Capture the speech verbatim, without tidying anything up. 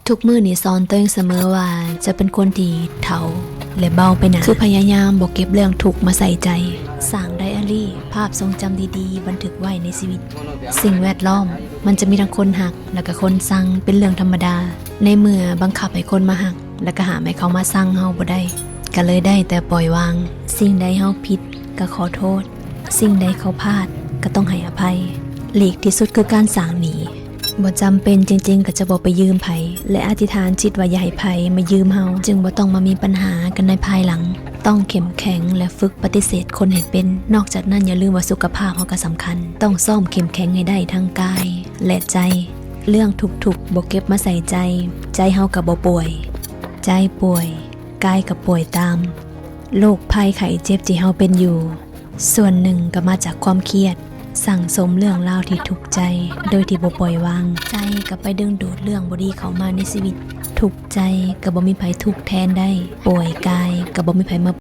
ทุกมื้อนี่สอนตัวเองเสมอว่าจะเป็นคนที่เฒ่าและเบาไปหนา คือพยายามบ่เก็บเรื่องทุกข์มาใส่ใจ สร้างไดอารี่ ภาพทรงจำดีๆ บันทึกไว้ในชีวิต สิ่งแวดล้อมมันจะมีทั้งคนฮัก และก็คนซังเป็นเรื่องธรรมดา ในเมื่อบังคับให้คนมาฮัก และก็ห้ามให้เขามาซังเฮาบ่ได้ ก็เลยได้แต่ปล่อยวาง สิ่งใดเฮาผิดก็ขอโทษ สิ่งใดเขาพลาดก็ต้องให้อภัย หลีกที่สุดคือการสร้างหนี้ บ่จำเป็นจริงๆ ก็จะบ่ไปยืมไผ และอธิษฐานจิตว่าอย่าให้ไผมายืมเฮา จึงบ่ต้องมามีปัญหากันในภายหลัง ต้องเข้มแข็งและฝึกปฏิเสธคนให้เป็น นอกจากนั้นอย่าลืมว่าสุขภาพเฮาก็สำคัญ ต้องซ้อมเข้มแข็งให้ได้ทั้งกายและใจ เรื่องทุกข์ๆ บ่เก็บมาใส่ใจ ใจเฮาก็บ่ป่วย ใจป่วย กายก็ป่วยตาม โรคภัยไข้เจ็บที่เฮาเป็นอยู่ ส่วนหนึ่งก็มาจากความเครียด สั่งสมเรื่องราวที่ทุกข์ใจ โดยที่บ่ปล่อยวาง ใจก็ไปดึงดูดเรื่องบ่ดีเข้ามาในชีวิต ทุกข์ใจก็บ่มีไผทุกข์แทนได้ ป่วยกายก็บ่มีไผมา